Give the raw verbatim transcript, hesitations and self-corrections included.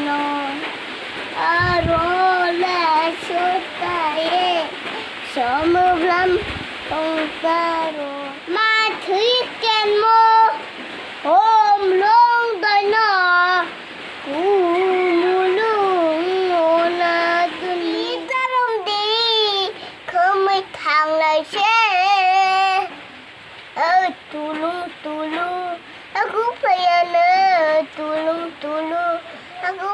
Aro le sutaye somublam tongtaro. Ma thwi kenmo om long doino kumulung ona duni tarom de khomoi thanglai se. O tulung tulung, aku payana tulung tulung, aku